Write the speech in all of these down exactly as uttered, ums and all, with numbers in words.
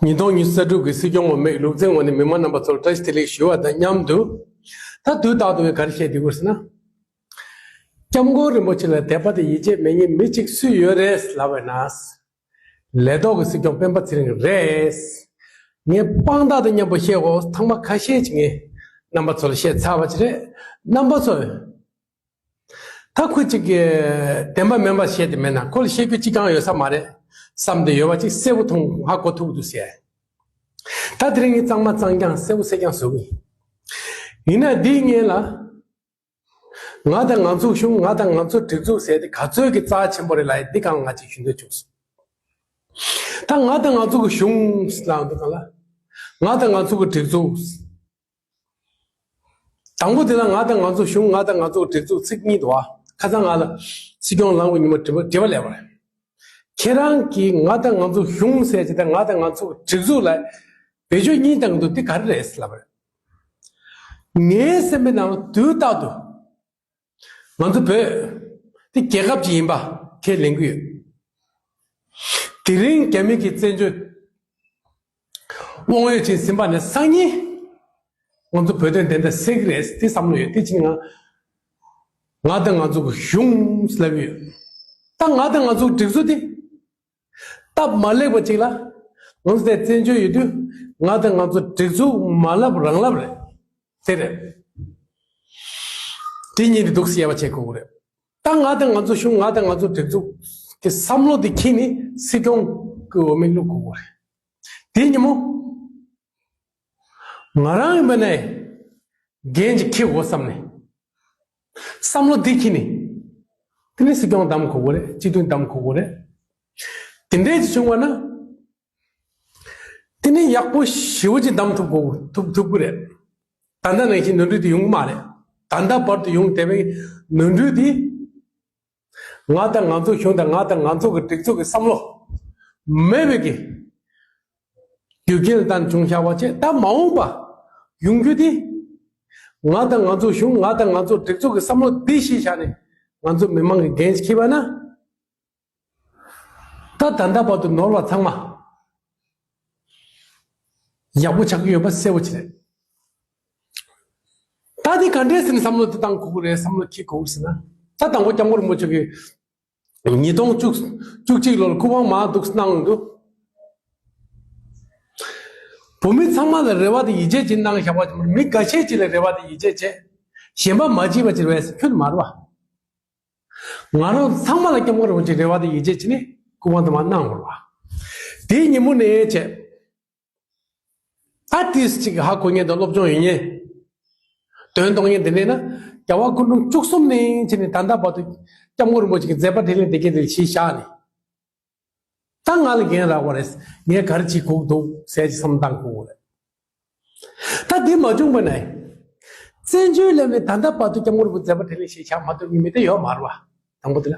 ཉིས་སྟོང་ཉི་ཤུ་རྩ་དྲུག་གི་སྲིད་སྐྱོང་འོས་མིའི་ལུགས་མཚན་འོག་ནས་མི་མང་རྣམ་པ་ཚོར་བཀྲ་ཤིས་བདེ་ལེགས་ཞུ་བ་དང་མཉམ་དུ། ད་དུས་རྟག་ཏུ་ག་རེ་བཤད་བསྡད་ཀྱི་ཡོད་ཟེར་ན། སྐྱབས་མགོན་རིན་པོ་ཆེ་ལ་དད་པ་དང་ཡིད་ཆེས་མེད་མཁན་མི་གཅིག་སུ་ཡོད་རེད་ལབ་པ་ཡིན་ན། ལས་ཐོག་གི་སྲིད་སྐྱོང་སྤེན་པ་ཚེ་རིང་རེད། ངས་དཔང་རྟགས་དང་མཉམ་པོ་བཤད་དགོས། ཐེངས་མ་ཁ་ཤས་ཅིག་ངས་རྣམ་པ་ཚོ་ལ་བཤད་ཚར་བ་ཅིག་རེད། རྣམ་པ་ཚོས། ད་ཁོ་གཅིག་གིས་བདེན་པ་མིན་པ་བཤད་དེ་མེད་ན་ཁོ་ལ་བཤད་རྒྱུ་གཅིག་ཀྱང་ཡོད་ས་མ་རེད་བསམ་སྟེ་ཡོད་པ་ཅིག་གསལ་པོ་མཐོང་ཧ་གོ་ཐུབ་འདུག་ཟེར། ད་དེ་རིང་ངས་གཙང་མ་གཙང་རྐྱང་གསལ་པོ་གསལ་རྐྱང་བཟོ་གི་ཡིན། ཡིན་ན་འདིའི་སྔོན་ལ། ང་དང་ང་ཚོའི་གཞུང་། ང་དང་ང་ཚོའི་སྒྲིག་འཛུགས་ཟེར་དེ་ག་ཚོད་ཀྱི་རྩ་ཆེན་པོ་རེད་ལབ་ཡ་འདི་གང་ང་ཅིག་ཞུ་འདོད་བྱུང་སོང་། ད་ང་དང་ང་ཚོ་གི་གཞུང་ལབ་འདུག་ག་ལ། ང་དང་ང་ཚོ་གི་སྒྲིག་འཛུགས། དང་པོ་དེ་ལ་ང་དང་ང་ཚོ་གཞུང་། ང་དང་ང་ཚོ་སྒྲིག་འཛུགས་ཚིག་གཉིས་འདུག་བ། ཁ་སང་ང་ལ་སྲིད་སྐྱོང་ལངས་པའི་ཉིན་མོ་དྲི་བ་དྲི་བ་སླེབས་པ་རེད། ཁྱེད་རང་གིས་ང་དང་ང་ཚོ་གཞུང་ཟེར་གྱི་དང་ང་དང་ང་ཚོ་སྒྲིག་འཛུགས་ལ་བེད་སྤྱོད་གཉིས་བཏང་གི་འདུག་འདི་ག་རེ་རེད་ལབ་པ་རེད། ངའི་སེམས་པའི་ནང་ལ་དུས་རྟག་ཏུ་ང་ཚོ་བོད་འདི་རྒྱལ་ཁབ་ཅིག་ཡིན་པ་ཁས་ལེན་གྱི་ཡོད། དེ་རིང་རྒྱ་མི་གི་བཙན་བྱོལ་དབང་འོས་ཅན་ཟིན་པ་ནས་སང་ཉིན་ང་ཚོ་བོད་དོན་བདེན་མཐའ་གསལ་གྱི་རེད། དེ་བསམ་བློ་ཡོད། དེ་ཕྱིན་ང་ང་དང་ང་ཚོ་གི་གཞུང་ལབ་ཡོད། ད་ང་དང་ང་ཚོ་སྒྲིག་འཛུགས་དེ་སྟབས་མ་ལེགས་པ་ཅིག་ལ་ང་ཚོ་དེ་བཙན་བྱོལ་ཡོད་དུས་ང་དང་ང་ཚོ་སྒྲིག་འཛུགས་མ་ལབ་རང་ལབ་རེད། དེ་རེད། དེ་གཉིས་དེ་འདུག་སེ་ཡ་བ་བྱེད་དགོས་ཀྱི་རེད། ད་ང་དང་ང་ཚོ་གཞུང་། ང་དང་ང་ཚོ་སྒྲིག་འཛུགས་ཀྱི་བསམ་བློ་དེ་འཁྱེར་ནས་སྲིད་སྐྱོང་གི་འོས་མི་བླུག་དགོས་ཀྱི་རེད། དེ་ཉིན་མོ་ང་རང་ཡིན་པ་ནས་འགན་ཅིག་འཁྱེར་དགོས་བསམ་ནས་བསམ་བློ་དེ་འཁྱེར་ནས་དེ་ནས་སྲིད་སྐྱོང་བདམས་དགོས་ཀྱི་རེད། སྤྱི་འཐུས་བདམས་དགོས་ཀྱི་རེད། དེ་འདྲས་ཅིག་བྱུང་བ་ན། དེ་ནི་ཡག་པོ་ཞེ་པོ་ཅིག་བདམས་ཐུབ་དགོས། ཐུབ་ཐུབ་ཀྱི་རེད། ད་ལྟ་ནང་བཞིན་ནོར་འཁྲུལ་དེ་ཡོང་གི་མ་རེད། ད་ལྟ་བར་དུ་ཡོང་བསྡད་པའི་ནོར་འཁྲུལ་དེ། ང་དང་ང་ཚོ་གཞུང་དང་ང་དང་ང་ཚོ་གི་སྒྲིག་འཛུགས་ཀྱི་བསམ་བློ་མེད་པའི་གི་རྒྱུ་རྐྱེན་ལ་བརྟེན་བྱུང་བཞག་པ་བྱས། ད་མ་འོངས་པ་ཡོང་རྒྱུ་དེ་ང་དང་ང་ཚོ་གཞུང་། ང་དང་ང་ཚོ་སྒྲིག་འཛུགས་ཀྱི་བསམ་བློ་འདི་གཞི་བཞག་ནས་ང་ཚོ་མི་མང་གི་འགན་འཁྱེར་བ་ན། ད་ད་ལྟ་བར་དུ་ནོར་བ་ཚང་མ་ཡག་པོ་ཆགས་ཀྱི་ཡོད་པ་གསལ་པོ་ཅིག་རེད། ད་འདི་ག་འདྲས་ཟེར་ནས་བསམ་བློ་དེ་བཏང་དགོས་ཀྱི་རེད། བསམ་བློ་འཁྱེར་དགོས་ཀྱི་ཟེར་ན། ད་དང་པོ་སྐྱབས་མགོན་རིན་པོ་ཆེ་གིས་ཉིས་སྟོང་བཅུ་བཅུ་གཅིག་ལོར་སྐུ་དབང་མར་འདུག་གནང་འདུག་བོད་མི་ཚང་མ་ལ་རེ་བ་དང་ཡིད་ཆེས་ཅིག་གནང་བཞག་པ་ཅིག་མ་རེད། མི་འགའ་ཤས་ཅིག་ལ་རེ་བ་དང་ཡིད་ཆེས་བྱས། གཞན་པ་མ་བྱས་པ་ཅིག་རེད་ཟེར་ཁྱོན་མ་རེད་བ། ང་རང་ཚང་མ་ལ་སྐྱབས་མགོན་རིན་པོ་ཆེ་རེ་བ་དང་ཡིད་ཆེས་བྱས་ནས་སྐུ་དབང་དུ་མར་གནང་བ་རེད་བ། དེའི་ཉིན་མོ་ནས་བྱས། ད་ཏིས་ཅིག་ཧ་གོ་མཁན་དང་སློབ་སྦྱོང་ཡོད་མཁན། དོན་གཏོང་མཁན་དེ་འདྲས་ན། རྒྱལ་བ་སྐུ་ཕྲེང་བཅུ་གསུམ་ནས་བྱས་ནས་ད་ལྟ་བར་དུ་སྐྱབས་མགོན་རིན་པོ་ཆེ་གི་མཛད་པ་འཕྲིན་ལས་དེ་གའི་དེ་གཞི་བཞག་ནས། ད་ང་ལ་འགན་རག་པ་རེད། ངས་ག་རེ་བྱེད་དགོས་འདུག་ཟེར་གྱི་བསམ་བཏང་དགོས་རེད། ད་འདི་མ་བྱུང་བ་ན། བཙན་བྱོལ་སླེབས་ནས་ད་ལྟ་བར་དུ་སྐྱབས་མགོན་རིན་པོ་ཆེ་མཛད་པ་འཕྲིན་ལས་གཞི་བཞག་མ་ཐུབ་མཁན་མི་དེ་ཡོད་མ་རེད་བ། དང་པོ་དེ་ལ།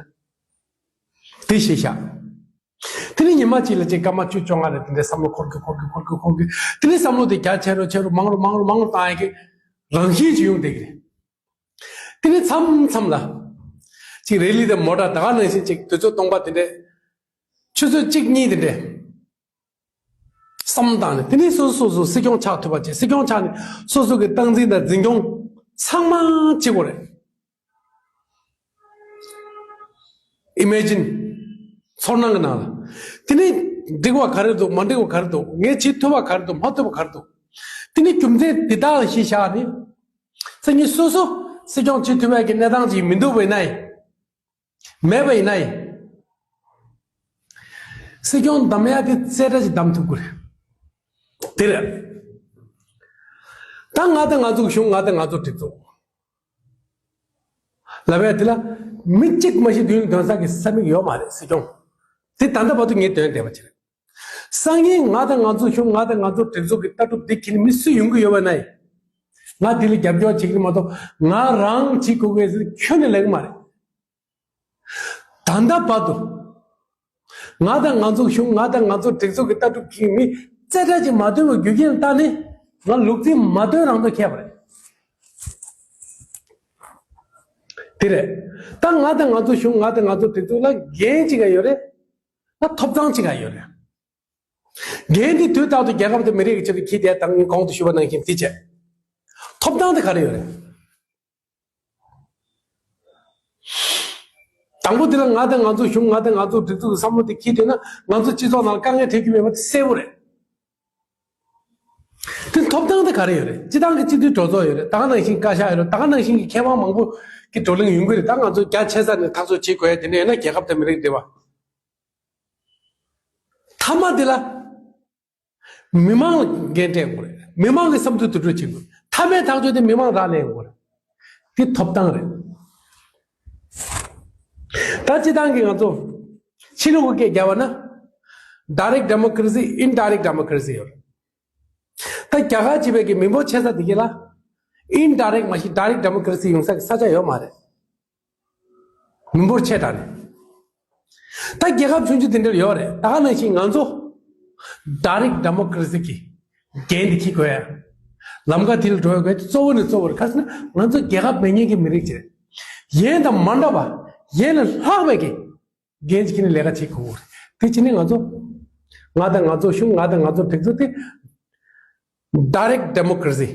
དེ་གཞི་བཞག་དེ་ནས་ཉི་མ་གཅིག་ལ་ཅིག་སྐར་མ་བཅུ་བཅོ་ལྔ་ལ་དེ་འདྲའི་བསམ་བློ་འཁོར་གི་འཁོར་གི་འཁོར་གི་འཁོར་གི། དེ་ནས་བསམ་བློ་དེ་རྒྱ་ཆེ་རུ་ཆེ་རུ་མང་རུ་མང་རུ་མང་རུ་བཏང་ཡག་གི་རང་བཞིན་ཅིག་ཡོང་བསྡད་ཀྱི་རེད། དེ་ནས་མཚམས་མཚམས་ལ་ཅིག་རེ་ལི་དང་མོ་ཊ་ད་ག་ནང་བཞིན་ཅིག་དུས་ཚོད་སྟོང་པ་དེ་འདྲས་ཆུ་ཚོད་གཅིག་གཉིས་དེ་འདྲས་བསམ་བཏང་ནས། དེ་ནས་སོ་སོ་སོ་སོ་སྲིད་སྐྱོང་ཆགས་ཐུབ་པ་བྱས། སྲིད་སྐྱོང་ཆགས་ནས་སོ་སོ་གི་སྟངས་འཛིན་དང་འཛིན་སྐྱོང་ཚང་མ་བྱེད་དགོས་རེད། ཨི་མེ་ཇིན། ཚོར་སྣང་གི་ནང་ལ། དེ་ནས་འགྲིག་པ་ག་རེ་འདུག་མ་འགྲིག་པ་ག་རེ་འདུག་ངས་བྱེད་ཐུབ་པ་ག་རེ་འདུག་མ་ཐུབ་པ་ག་རེ་འདུག་དེ་ནས་རྒྱུ་མཚན་འདི་དག་ལ་གཞི་བཞག་ནས། སང་ཉིན་སོ་སོ་སྲིད་སྐྱོང་བྱེད་ཐུབ་པའི་གི་གནས་སྟངས་ཅིག་མི་འདུག་པ་ཡིན་ན་ཡང་། མེད་པ་ཡིན་ན་ཡང་། སྲིད་སྐྱོང་བདམས་ཡ་དེ་རྩེ་གྲ་ཅིག་བདམས་ཐུབ་དགོས་རེད། དེ་རེད། ད་ང་དང་ང་ཚོ་གི་གཞུང་། ང་དང་ང་ཚོ་སྒྲིག་འཛུགས་ལབ་ཡ་དེ་ལ་མི་གཅིག་མ་གཏོགས་མདུན་ལ་འདོན་ས་གི་ས་མིག་ཡོད་མ་རེད། སྲིད་སྐྱོང་དེ་ད་ལྟ་བར་དུ་ངས་འདོན་བསྡད་པ་ཅིག་རེད། སང་ཉིན་ང་དང་ང་ཚོ་གཞུང་། ང་དང་ང་ཚོ་སྒྲིག་འཛུགས་ཀྱི་ལྟ་གྲུབ་འདི་འཁྱེར་ནས་མི་སུ་ཡོང་གི་ཡོད་པ་ན་ཡང་། ང་འདི་ལ་རྒྱབ་སྐྱོར་བྱེད་ཀྱི་མ་གཏོགས་ང་རང་བྱེད་དགོས་ཀྱི་ཟེར་ཁྱོན་ནས་ལབ་ཀྱི་མ་རེད། ད་ལྟ་བར་དུ་ང་དང་ང་ཚོ་གཞུང་། ང་དང་ང་ཚོ་སྒྲིག་འཛུགས་ཀྱི་ལྟ་གྲུབ་འཁྱེར་མི་རྩེ་གྲ་ཅིག་མ་འདོན་པའི་རྒྱུ་རྐྱེན་ལ་བརྟེན་ནས་ང་ལུག་རྫི་མ་འདོན་རང་དོན་ཁྱད་པར་རེད། དེ་རེད། ད་ང་དང་ང་ཚོ་གཞུང་། ང་དང་ང་ཚོ་སྒྲིག་འཛུགས་ལ་འགན་ཅི་ག་ཡོད་རེད། ད་ཐོབ་ཐང་ཅི་ག་ཡོད་རེད། འགན་འདི་དུས་རྟག་ཏུ་རྒྱལ་ཁབ་དང་མི་རིགས་ཀྱི་ཆེད་དུ་འཁྱེར་ཏེ་ད་ངས་གོང་དུ་ཞུས་པ་ནང་བཞིན་འདི་བྱས། ཐོབ་ཐང་དེ་ག་རེ་ཡོད་རེད། དང་པོ་དེ་ལ་ང་དང་ང་ཚོ་གཞུང་ང་དང་ང་ཚོ་སྒྲིག་འཛུགས་ཀྱི་བསམ་བློ་དེ་འཁྱེར་བསྡད་ན་ང་ཚོ་སྤྱི་ཚོགས་ནང་དཀའ་ངལ་འཕྲད་རྒྱུ་མེད་པ་དེ་གསལ་པོ་རེད། དེ་ཐོབ་ཐང་དེ་ག་རེ་ཡོད་རེད། སྤྱི་བཏང་གི་སྤྱི་འཐུས་གྲོས་ཚོགས་ཡོད་རེད། ད་ག་ནང་བཞིན་བཀའ་ཤག་ཡོད་རེད། ད་ག་ནང་བཞིན་གྱི་ཁེ་དབང་མང་པོ་གི་བགྲོ་གླེང་ཡོང་གི་རེད། ད་ང་ཚོ་རྒྱ་ཆེ་ས་ནས་ཐག་གཅོད་བྱེད་དགོས་ཡ་དེ་འདྲ་ཡོད་ན་རྒྱལ་ཁབ་དང་མི་རིགས་འབྲེལ་བ། མཐའ་མ་དེ་ལ་མི་མང་ལ་འགན་སྤྲད་དགོས་རེད། མི་མང་གི་བསམ་ཚུལ་དུ་སྤྲོད་བྱེད་དགོས། མཐའ་མའི་ཐག་གཅོད་དེ་མི་མང་རག་ལས་དགོས་རེད། དེ་ཐོབ་ཐང་རེད། ད་སྤྱི་བཏང་གི་ང་ཚོ་ཕྱི་ལོགས་ཀྱི་སྐད་རྒྱབ་པ་ན་direct democracy, indirect democracy ཡོད་རེད། ད་རྒྱ་གར་བྱེད་པའི་གི་མི་འབོར་ཆེ་ས་དེ་ག་ལ་indirect མ་གཏོགས་direct democracy ཡོང་ས་གི་ས་ཆ་ཡོད་མ་རེད། མི་འབོར་ཆེ་དྲགས་ནས། ད་རྒྱལ་ཁབ་ཆུང་ཆུང་དེ་འདྲ་ཡོད་རེད། ད་ག་ནང་བཞིན་ང་ཚོ་direct democracy གི་འགན་དེ་འཁྱེར་དགོས་ཡ། ལམ་ཁ་དེ་ལ་འགྲོ་ཡ་དགོས། གཙོ་བོ་ནས་གཙོ་བོ་རེད། ག་ཟེར་ན་ང་ཚོ་རྒྱལ་ཁབ་མེད་མཁན་གྱི་མི་རིགས་ཅིག་རེད། ཡན་དང་མ་འདྲ་བ། ཡན་ལས་ལྷག་པའི་གི་འགན་ཅིག་ནི་ལས་ཀ་བྱེད་དགོས་རེད། དེ་ཅི་ནི་ང་ཚོ་ང་དང་ང་ཚོ་གཞུང་ང་དང་ང་ཚོ་སྒྲིག་འཛུགས་དེ་direct democracy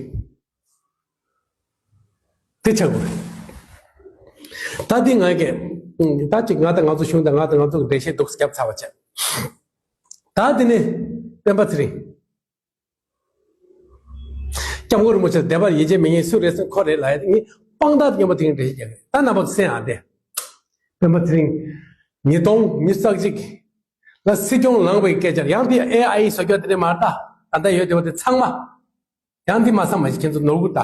དེ་ཆགས་དགོས་རེད། ད་དེ་ང་གི་ད་ཅིག་ང་དང་ང་ཚོ་གཞུང་དང་ང་དང་ང་ཚོ་གི་འགྲེལ་བཤད་འདུག་རྒྱབ་ཚར་བ་བྱས། ད་དེ་ནི་སྤེན་པ་ཚེ་རིང་། སྐྱབས་མགོན་རིན་པོ་ཆེ་སྡེ་པར་ཡིད་ཆེས་མེད་མཁན་སུ་རེད་ཟེར་ཁོ་རེད་ལབ་ཡ་དེ་ངས་དཔང་རྟགས་དེ་མཉམ་པོ་དེ་ངས་འགྲེལ་བཤད་རྒྱག་གི་རེད། ད་རྣམ་པ་ཚོ་གསན་ཨ་དེ། སྤེན་པ་ཚེ་རིང་། ཉིས་སྟོང་ཉི་ཤུ་རྩ་གཅིག་ལ་སྲིད་སྐྱོང་ལངས་པའི་སྐད་ཆ་ཡང་དེ་ཨེ་ཨའི་བཟོ་རྒྱུ་དེ་འདྲ་མ་རེད། ད་ད་ལྟ་ཡོད་བསྡད་པ་དེ་ཚང་མ། ཡང་འདི་མ་བསམ་མ་ཤེས་ཁྱེད་ཚོ་ནོར་གུ་ད།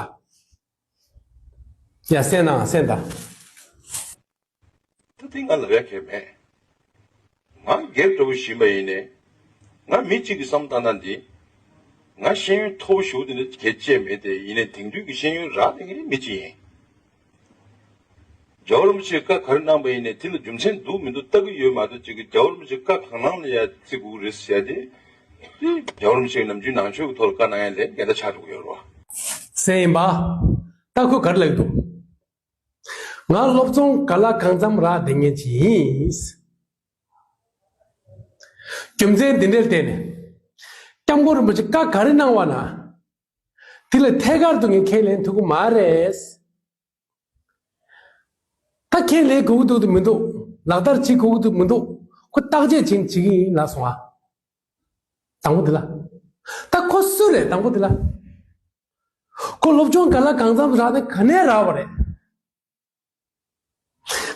ཡ་གསན་ན་གསན་ད། ད་འདི་ང་ལབ་ཡ་གལ་མེད། ང་སྒེར་འདྲ་བོ་ཞིག་ཡིན་པ་ཡིན་ནའི། ང་མི་གཅིག་གི་བསམ་བཏང་ན་འདི། ང་ཤེས་ཡོན་མཐོ་པོ་ཞེ་པོ་དེ་འདྲ་གལ་ཆེ་མེད་དེ་ཡིན་ནའི་དེང་དུས་ཀྱི་ཤེས་ཡོན་རག་ལས་མཁན་མི་གཅིག་ཡིན། རྒྱལ་བ་རིན་པོ་ཆེས་བཀའ་ག་རེ་གནང་པ་ཡིན་ནའི་དེ་ལ་རྒྱུ་མཚན་འདུག་མི་འདུག་ལྟ་གི་ཡོད་མ་གཏོགས་ཅིག་གི་རྒྱལ་བ་རིན་པོ་ཆེ་བཀའ་གང་གནང་ལ་ཡ་བརྩི་དགོས་རེད་ཟེར་ཏེ། དེ་རྒྱལ་བ་རིན་པོ་ཆེ་ནམ་རྒྱུན་ནང་ཆོས་ཀྱི་ཐོག་ལ་བཀའ་གནང་ཡ་ལས་འགལ་ཟླ་ཆགས་འགྲོ་གི་ཡོད་རེད་བ། སེ་ཡིན་པ། ད་ཁོས་ག་རེ་ལབ་ཀྱི་འདུག་ང་སློབ་སྦྱོང་ག་ལ་གང་འཚམ་རག་བསྡད་མཁན་ཅིག་ཡིན། རྒྱུ་མཚན་འདི་འདྲའི་སྟེང་ནས། སྐྱབས་མགོན་རིན་པོ་ཆེ་བཀའ་ག་རེ་གནང་བ་ན། དེ་ལ་ཐད་ཀར་དུ་ངས་ཁས་ལེན་ཐུབ་ཀྱི་མ་རེད། ད་ཁས་ལེན་དགོས་ཀྱི་འདུག་དུ་མི་འདུག་ལག་བསྟར་བྱེད་དགོས་ཀྱི་འདུག་མི་འདུག་ཁོ་བརྟག་དཔྱད་བྱེད་བྱེད་ཀྱི་ཡིན་ལབ་སོང་ཨ། དང་པོ་དེ་ལ། ད་ཁོ་སུ་རེད་དང་པོ་དེ་ལ། ཁོ་སློབ་སྦྱོང་ག་ལ་གང་འཚམ་རག་ནས་ག་ནས་རག་པ་རེད།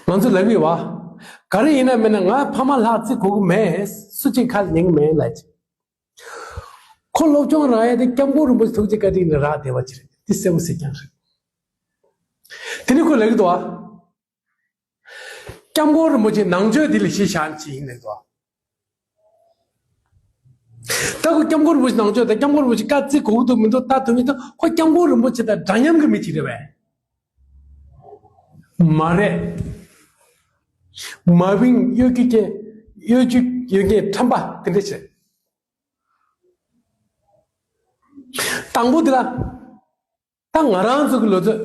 ང་ཚོ་ལབ་ཡོད་བ། ག་རེ་ཡིན་ན་མིན་ན་ང་ཕ་མ་ལྷག་བརྩི་དགོས་ཀྱི་མེད། སུ་གཅིག་ཁ་ལ་ཉན་གྱི་མེད་ལབ་ཅིག་ཁོ་སློབ་སྦྱོང་རག་ཡ་དེ་སྐྱབས་མགོན་རིན་པོ་ཆེ་ཐུགས་རྗེ་བཀའ་དྲིན་ལ་རག་བསྡད་པ་ཅིག་རེད། དེ་གསལ་པོ་གསལ་རྐྱང་རེད། དེ་ནི་ཁོས་ལབ་ཀྱི་འདུག་ཨ། སྐྱབས་མགོན་རིན་པོ་ཆེ་ནང་ཆོས་དེ་ལ་གཞི་བཞག་ཅིག་ཡིན་ནས་འདུག་ཨ། ད་ཁོ་སྐྱབས་མགོན་རིན་པོ་ཆེ་ནང་ཆོས་དང་སྐྱབས་མགོན་རིན་པོ་ཆེ་བཀའ་བརྩི་དགོས་ཀྱི་འདུག་མི་འདུག་ལྟ་ཐུབ་མི་འདུག་ཁོ་སྐྱབས་མགོན་རིན་པོ་ཆེ་དང་འདྲ་མཉམ་གྱི་མི་ཅིག་རེད་པས། མ་རེད། མ་བིང་གཡོ་སྒྱུ་གྱི་གཡོ་སྒྱུ་གཡོ་སྒྱུའི་ཁྲམ་པ་དེ་འདྲ་བྱས། དང་པོ་དེ་ལ། ད་ང་རང་ཚོ་གི་ལོ་ཚོད།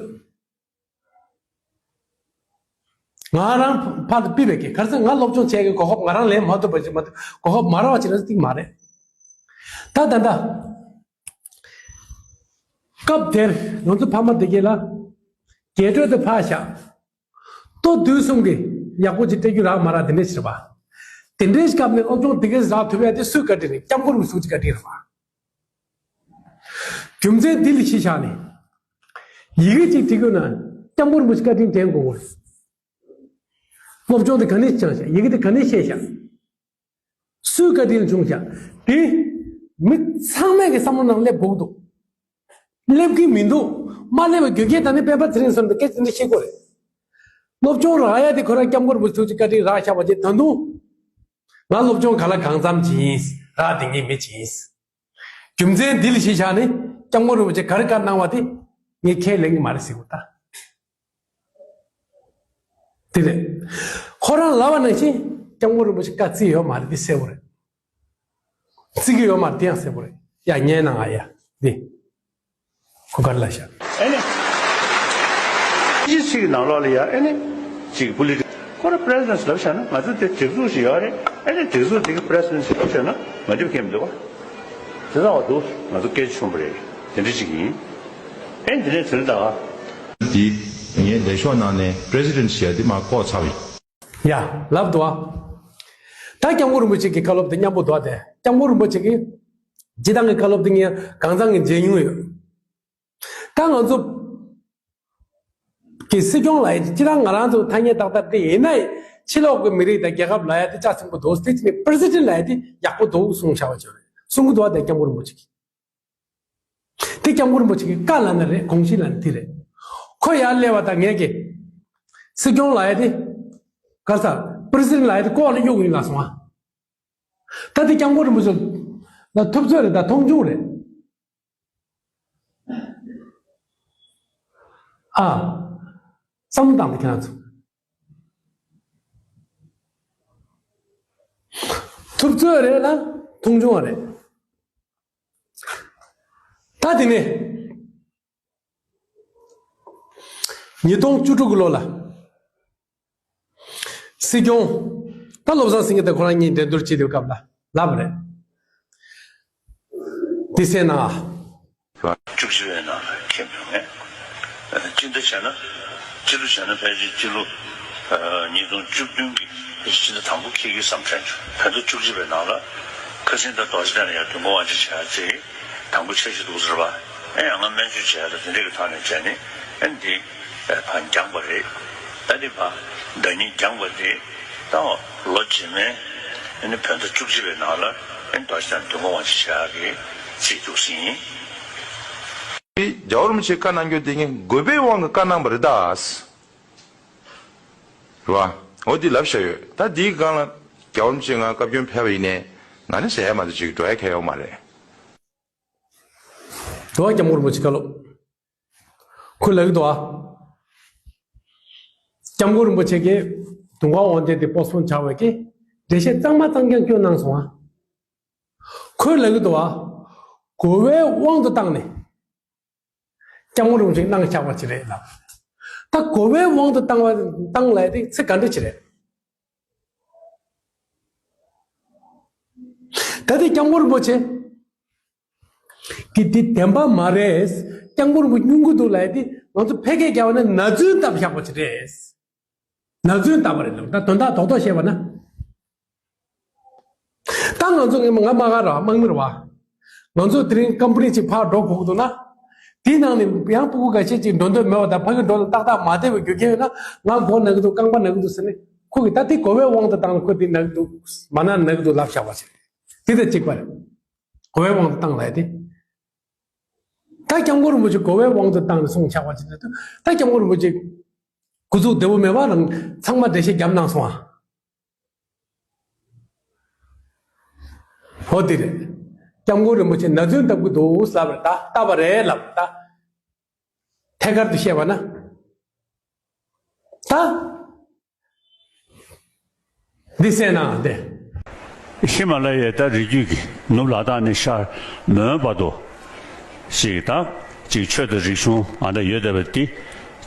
ང་རང་ཕར་དུ་ཕུད་པའི་གི་ག་རེ་ཟེར་ང་སློབ་སྦྱོང་བྱས་གི་གོ་སྐབས་ང་རང་ལེན་མ་ཐུབ་པ་ཞིག་མ་གཏོགས་གོ་སྐབས་མ་རག་པ་ཞིག་ལ་ཏིག་མ་རེད། ད་ད་ད། སྐབས་དེར་ང་ཚོ་ཕ་མ་དེ་གས་ལ། རྒྱས་སྤྲོས་དེ་ཕར་བཞག་ལྟོ་དུས་གསུམ་གྱི་ཡག་པོ་ཅིག་སྤྲད་རྒྱུ་རག་མ་རག་དེ་འདྲས་ཞིག་རེད་པ། དེ་འདྲའི་སྐབས་ནས་སློབ་སྦྱོང་དེ་གས་རག་ཐུབ་ཡ་དེ་སུའི་བཀའ་དྲིན་རེད། སྐྱབས་མགོན་རིན་པོ་ཆེ་བཀའ་དྲིན་རེད་པ། རྒྱུ་མཚན་འདི་ལ་གཞི་བཞག་ནས། ཡི་གེ་གཅིག་བྲིས་དགོས་ན་སྐྱབས་མགོན་རིན་པོ་ཆེ་བཀའ་དྲིན་དྲན་དགོས། སློབ་སྦྱོང་དེ་ག་ནས་བྱུང་ཤག་ཡི་གེ་དེ་ག་ནས་ཤེས་ཤག་སུའི་བཀའ་དྲིན་བྱུང་ཤག་དེ་མི་ཚང་མས་ཀྱི་བསམ་བློ་ནང་སླེབས་དགོས་འདུག་སླེབས་ཀྱི་མི་འདུག་མ་སླེབས་པའི་རྒྱུ་རྐྱེན་ད་ནི་སྤེན་པ་ཚེ་རིང་ཟེར་བ་དེ་སྐད་ཆ་འདི་ཤེས་དགོས་རེད། སློབ་སྦྱོང་རག་ཡ་དེ་ཁོ་རང་སྐྱབས་མགོན་རིན་པོ་ཆེ་ཐུགས་རྗེ་བཀའ་དྲིན་རག་ཤག་པ་ཅེས་ད་དུང་། ང་སློབ་སྦྱོང་ག་ལ་གང་འཚམ་ཅིག་ཡིན། རག་བསྡད་མཁན་མི་ཅིག་ཡིན། རྒྱུ་མཚན་འདི་ལ་གཞི་བཞག་ནས་སྐྱབས་མགོན་རིན་པོ་ཆེ་ག་རེ་བཀའ་གནང་བ་དེ་ངས་ཁས་ལེན་གྱི་མ་རེད་ཟེར་དགོས་ད། དེ་རེད། ཁོ་རང་ལབ་པ་ནང་བཞིན་སྐྱབས་མགོན་རིན་པོ་ཆེ་བཀའ་བརྩི་ཡོད་མ་རེད་དེ་གསལ་པོ་རེད། བརྩི་གི་ཡོད་མ་རེད་དེ་ཡང་གསལ་པོ་རེད། ཡ་ཉན་ན་ང་ཡ་འདི། ཁོ་ག་རེ་ལབ་ཤག་ཨེ་ནི། སྤྱི་ཚིག་གི་ནང་ལོགས་ལ་ཡ་ཨེ་ནི། ཅིག་པོ་ལི་ཊི་ཁོ་རང་པི་རེ་སི་ཌེན་ཊི་ལབ་བཞག་ན་ང་ཚོ་དེ་སྒྲིག་འཛུགས་ཤིག་ཡོད་རེད། ཨེ་ནི་སྒྲིག་འཛུགས་དེ་གི་པི་རེ་སི་ཌེན་ཊི་ལབ་བཞག་ན་མ་འགྲིག་མཁན་མི་འདུག་བ། དེ་འདྲ་བ་འདུག་ང་ཚོ་སྐད་ཆ་བྱུང་བ་རེད། དེ་འདྲ་ཅིག་ཡིན། ཨེ་འདི་ནས་དེ་འདྲ་ད། འདི་ངའི་ལས་ཤོག་ནང་ནས་པི་རེ་སི་ཌེན་ཊི་ཞེས་འདི་མར་བཀོག་ཚར་བ་ཡིན། ཡ། ལབ་འདུག་ཨ། ད་སྐྱབས་མགོན་རིན་པོ་ཆེ་གི་བཀའ་སློབ་དེ་མཉམ་པོ་འདུག་ཨ། དེ་སྐྱབས་མགོན་རིན་པོ་ཆེ་གི་སྤྱི་བཏང་གི་བཀའ་སློབ་དེ་ངས་གང་ཚང་གི་མཇལ་མྱོང་ཡོད། ད་ང་ཚོ་གི་སྲིད་སྐྱོང་ལ་ཡ་སྤྱི་བཏང་ང་རང་ཚོ་ཐ་སྙད་ཏག་ཏག་དེ་ཡིན་ན་ཡང་ཕྱི་ལོགས་ཀྱི་མི་རིགས་དང་རྒྱལ་ཁབ་ལ་ཡ་དེ་ལྕགས་ཟིན་པོ་འདུག་དེ་ཕྱི་ནས་པི་རེ་སི་ཌེན་ཊི་ལ་ཡ་དེ་ཡག་པོ་འདུག་གསུངས་བཞག་པ་ཅིག་རེད། གསུང་གི་འདུག་ཨ། དེ་སྐྱབས་མགོན་རིན་པོ་ཆེ་གི། དེ་སྐྱབས་མགོན་རིན་པོ་ཆེ་གི་བཀའ་ལ་ནི་རེད། དགོངས་གཞི་ལ་ནི་དེ་རེད། ཁོ་ཡར་སླེབས་པ་དང་ངས་ཀྱི་སྲིད་སྐྱོང་ལ་ཡ་དེ་ག་ས་པི་རེ་སི་ཌེན་ཊི་ལ་ཡ་དེ་ལྐོག་ལ་གཡུག་གི་ཡིན་ལབ་སོང་ཨ། ད་དེ་སྐྱབས་མགོན་རིན་པོ་ཆེ་ལ་ཐུབ་ཚོད་རེད། ད་མཐོང་ཆུང་རེད། ཨ། བསམ་བློ་བཏང་སྟེ་ཁྱེད་རང་ཚོ། ཐུབ་ཚོད་རེད་ལ་མཐོང་ཆུང་བ་རེད། ད་དེ་ནས་ཉིས་སྟོང་བཅུ་དྲུག་གི་ལོ་ལ་སྲིད་སྐྱོང་། ད་བློ་བཟང་སེང་གེ་དང་ཁོ་རང་གཉིས་འགྲན་བསྡུར་བྱེད་དུས་སྐབས་ལ་ལབ་པ་རེད། འདི་གསན་ན། བཅུ་གཅིག་པའི་ནང་ལ་ཁེལ་མྱོང་ངས། སྤྱི་ཟླ་བྱས་ན། སྤྱི་ལོ་བྱས་ན་ཕལ་ཆེར་སྤྱི་ལོ་ཉིས་སྟོང་བཅུ་བདུན་གྱི་ཕལ་ཆེར་སྤྱི་ཟླ་དང་པོ་ཁེལ་གྱི་བསམ་དྲན་བྱུང་། བོད་ཟླ་བཅུ་གཅིག་པའི་ནང་ལ་ཁ་སང་ད་རྡོ་རྗེ་གདན་ལ་ཡང་དུས་འཁོར་དབང་ཆེན་བྱས་ཅིག་དང་པོ་འཆར་གཞི་འདུག་ཟེར་བ། ཨེ་ཡང་ང་སྨན་བཅོས་བྱས་ལ་དེ་འདྲས་ཀྱི་ཐོག་ནས་བྱས་ནས་ཨེ་འདི་ཕར་འགྱངས་པ་རེད། ད་འདི་ཕར་ཟླ་ཉིན་འགྱངས་པ་རེད། ད་ལོ་རྗེས་མའི་ཨ་ནི་བོད་ཟླ་བཅུ་གཅིག་པའི་ནང་ལ་ཨ་ནི་རྡོ་རྗེ་གདན་དུས་འཁོར་དབང་ཆེན་བྱ་གི་རྩིས་འདུག་ཟིན། རྒྱལ་བ་རིན་པོ་ཆེས་བཀའ་གནང་རྒྱུ་དེ་ངས་དགོས་པའི་དབང་གིས་བཀའ་གནང་བ་རེད་ད། རེད་བ། འོ་འདི་ལབ་བཞག་ཡོད། ད་འདིའི་སྒང་ལ་རྒྱལ་བ་རིན་པོ་ཆེ་ང་བཀའ་བཀྱོན་ཕེབས་པ་ཡིན་ནའི་ང་ནི་ཟེར་ཡ་མ་གཏོགས་ཅིག་འགྲོ་ཡ་གང་ཡོད་མ་རེད། འགྲོ་བ་སྐྱབས་མགོན་རིན་པོ་ཆེ་བཀའ་སློབ། ཁོས་ལབ་ཀྱི་འདུག་ཨ། སྐྱབས་མགོན་རིན་པོ་ཆེ་གིས་དུས་འཁོར་དབང་ཆེན་དེ་པོ་སི་པོན་བྱ་བའི་གི་འགྲེལ་བཤད་གཙང་མ་གཙང་རྐྱང་སྐྱོན་གནང་སོང་ཨ། ཁོས་ལབ་ཀྱི་འདུག་ཨ། དགོས་པའི་དབང་དུ་བཏང་ནས་སྐྱབས་མགོན་རིན་པོ་ཆེ་གནང་བཞག་པ་ཅིག་རེད་ལབ། ད་དགོས་པའི་དབང་དུ་བཏང་བ་བཏང་ལབ་དེ་ཚིག་ག་འདྲ་ཅིག་རེད། ད་དེ་སྐྱབས་མགོན་རིན་པོ་ཆེ་གི་འདི་བདེན་པ་མ་རེད། སྐྱབས་མགོན་རིན་པོ་ཆེ་སྙུང་གི་འདུག་ལབ་དེ་ང་ཚོ་ཕལ་སྐད་རྒྱག་པ་ན་ན་རྫུན་བཏབ་བཞག་པ་ཅིག་རེད། ན་རྫུན་བཏབ་པ་རེད་ལབ། ད་དོན་དག་རྡོག་རྡོག་བཤད་པ་ན། ད་ང་ཚོ་ངས་ང་དམག་སྒར་ར་དམག་མི་རེད་བ། ང་ཚོ་དེ་རིང་ཀམ་པ་ནི་ཅིག་ཕར་འགྲོ་དགོས་ཀྱི་འདུག་ན། དེའི་ནང་ནས་ཡང་སྤུ་གུ་འགའ་ཤས་ཅིག་འགྲོ་འདོད་མེད་པ་དང་ཕ་གི་འགྲོ་ལ་ཏག་ཏག་མ་བསྡད་པའི་རྒྱུ་རྐྱེན་ཡོད་ན་ང་མགོ་ན་གི་འདུག་རྐང་པ་ན་གི་འདུག་ཟེར་ནས་ཁོ་གིས་ད་དེ་དགོས་པའི་དབང་དུ་བཏང་ནས་ཁོ་དེ་ན་གི་འདུག་མ་ན་ན་གི་འདུག་ལབ་བཞག་པ་ཞིག་དེ་དང་གཅིག་པ་རེད། དགོས་པའི་དབང་དུ་བཏང་ལབ་དེ། ད་སྐྱབས་མགོན་རིན་པོ་ཆེ་དགོས་པའི་དབང་དུ་བཏང་ནས་གསུངས་ཆགས་པ་ཅིག་རེད་དུས་ད་སྐྱབས་མགོན་རིན་པོ་ཆེ་སྐུ་གཟུགས་བདེ་པོ་མེད་པ་རང་ཚང་མ་འགྲེལ་བཤད་བརྒྱབ་གནང་སོང་ཨ། འོ་དེ་རེད། སྐྱབས་མགོན་རིན་པོ་ཆེ་ན་རྫུན་བཏབ་ཀྱི་འདུག་ལབ་རེད་ད། བཏབ་པ་རེད་ལབ་ད། ཐད་ཀར་དུ་བཤད་པ་ན། ད། འདི་གསན་ན་དེ། ཧི་མ་ལ་ཡའི་ད་རི་རྒྱུད་ཀྱི་ནུབ་ལ་དྭགས་ནས་ཤར་མོན་བར་དུ་ཞིག་ད་ཅིག་ཆོས་དང་རིག་གཞུང་ཨ་འདྲ་ཡོད་བསྡད་པ་འདི་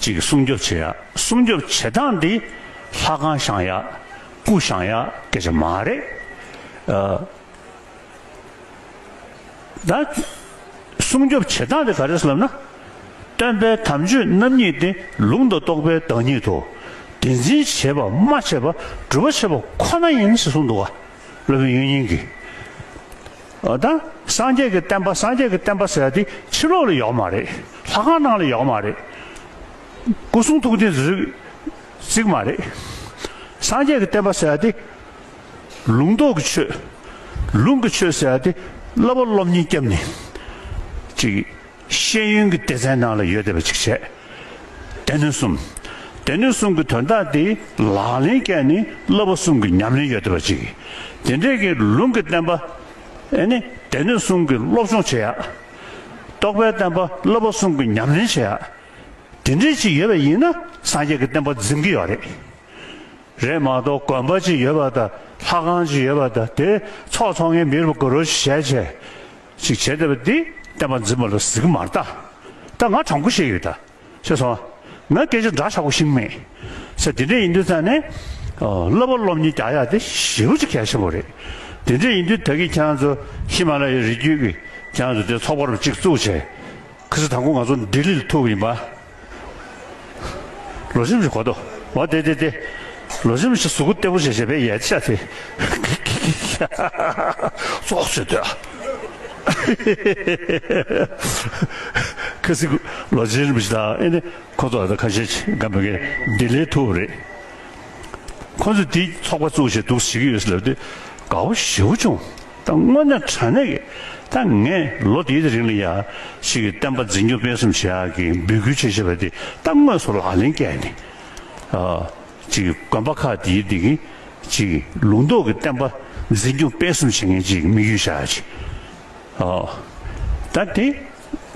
ཅིག་སྲུང་སྐྱོབ་བྱེད་ཡ། སྲུང་སྐྱོབ་བྱེད་སྟངས་འདི་ལྷ་ཁང་བཞེངས་ཡ། སྐུ་བཞེངས་ཡ་སྐད་ཆ་མ་རེད། ཨ། ད་སྲུང་སྐྱོབ་བྱེད་སྟངས་དེ་ག་རེ་ཟེར་ལབ་ན། སྟོན་པའི་དམ་ཆོས་རྣམ་གཉིས་ཏེ། ལུང་དང་རྟོགས་པའི་བདག་ཉིད་དོ། དེ་འཛིན་བྱེད་པ་སྨྲ་བྱེད་པ། སྒྲུབ་པ་བྱེད་པ་ཁོ་ན་ཡིན་ཞེས་གསུངས་འདུག་ག་སློབ་དཔོན་དབྱིག་གཉེན་གྱིས། ཨ། ད་སངས་རྒྱས་ཀྱི་བསྟན་པ་སངས་རྒྱས་ཀྱི་བསྟན་པ་ཟེར་ཡ་དེ་ཕྱི་ལོགས་ལ་ཡོད་མ་རེད། ལྷ་ཁང་ནང་ལ་ཡོད་མ་རེད། སྐུ་གསུང་ཐུགས་རྟེན་ཟེར་ཅིག་མ་རེད། སངས་རྒྱས་ཀྱི་བསྟན་པ་ཟེར་ཡ་དེ། ལུང་རྟོགས་ཀྱི་ཆོས། ལུང་གི་ཆོས་ཟེར་ཡ་དེ་བསླབ་པ་སློབ་གཉེར་བརྒྱབ་ནས་ཅིག་ཤེས་ཡོན་གྱི་སྡེ་ཚན་ནང་ལ་ཡོད་བསྡད་པ་ཅིག་བྱས། སྡེ་སྣོད་གསུམ། སྡེ་སྣོད་གསུམ་གྱི་དོན་དག་དེ་ལག་ལེན་བཀལ་ནས་བསླབ་པ་གསུམ་གྱི་ཉམས་ལེན་ཡོད་བསྡད་པ་ཅིག་དེ་འདྲས་ཀྱི་ལུང་གི་བསྟན་པ། ཨེ་ནི་སྡེ་སྣོད་གསུམ་གྱི་སློབ་སྦྱོང་བྱེད་ཡ། རྟོགས་པའི་བསྟན་པ་བསླབ་པ་གསུམ་གྱི་ཉམས་ལེན་བྱེད་ཡ། དེ་འདྲས་ཅིག་ཡོད་པ་ཡིན་ན་སངས་རྒྱས་ཀྱི་བསྟན་པ་འཛིན་གྱི་ཡོད་རེད། རེད་མ་གཏོགས་དགོན་པ་ཅིག་ཡོད་པ་དང་ལྷ་ཁང་ཅིག་ཡོད་པ་དང་དེ་ཚོགས་ཚོགས་མཁན་མི་རུ་དགའ་རོགས་ཞིག་བྱས་བྱས་ཅིག་བྱས་བསྡད་པ་འདི་བསྟན་པ་འཛིན་པ་ལ་ཟེར་གི་མ་རེད་ད། ད་ང་དྲང་པོ་བཤད་ཡོད་ད། ཤེས་སོང་། ང་སྐད་ཆ་འདྲ་ཆགས་པོ་ཤེས་མེད། ས་དེ་འདྲ་ཡིན་དུས་ཙང་ནས། བསླབ་པ་སློབ་གཉེར་རྒྱག་ཡ་དེ་ཞེ་པོ་ཅིག་གལ་ཆེན་པོ་རེད། དེ་འདྲ་ཡིན་དུས་ད་གིན་ཁྱེད་རང་ཚོ་ཧི་མ་ལ་ཡའི་རི་རྒྱུད་ཀྱི་ ཁྱེད་རང་ཚོ་དེ་ཚོགས་པ་རུ་གཅིག་བཙུགས་བྱས། ཁ་སང་དང་པོ་ང་ཚོ་ལྡི་ལི་ལ་ཐུག་པ་ཡིན་པ། ལོ་ཆེན་ཞིག་གོ་ཏོ། འོ་དེ་དེ་དེ། ལོ་ཆེན་ཞིག་གཟུགས་པོ་བརྟན་པོ་བྱས་བྱས་པས་ཡལ་ཆ་དེ། ཙོག་བྱས་སྡོད། ཁ་སང་ལོ་ཆེན་ཞིག་དང་ཨེ་ནི་ཁོ་ཚོ་ད་ཁ་ཤས་ཅིག་ག་མེད་ཀི་ལྡི་ལི་ཐུག་རེད། ཁོ་ཚོས་འདི་ཚོགས་པ་བཙུགས་བྱས་འདུག་ཟེར་གྱི་ཡོད་ཟེར་ལབ་དུས་དགའ་པོ་ཞེ་པོ་བྱུང་། ད་དངོས་གནས་དྲང་གནས་ཀྱི་ད་ངས་ལོ་འདིའི་རིང་ལ་ཡ་ཞིག་གི་བསྟན་པ་འཛིན་སྐྱོང་སྤེལ་གསུམ་བྱེད་ཡག་གི་འབོད་སྐུལ་བྱེད་བྱེད་པ་འདི་ད་དངོས་སུ་ལག་ལེན་བཀལ་ནས། ཨ། ཅིག་དགོན་པ་ཁག་འདིའི་འདི་གི་ཅིག་ལུང་རྟོགས་ཀྱི་བསྟན་པ་འཛིན་སྐྱོང་སྤེལ་གསུམ་བྱེད་མཁན་ཅིག་དམིགས་ཡུལ་བཞག་ཅིག་ཨ། ད་དེ་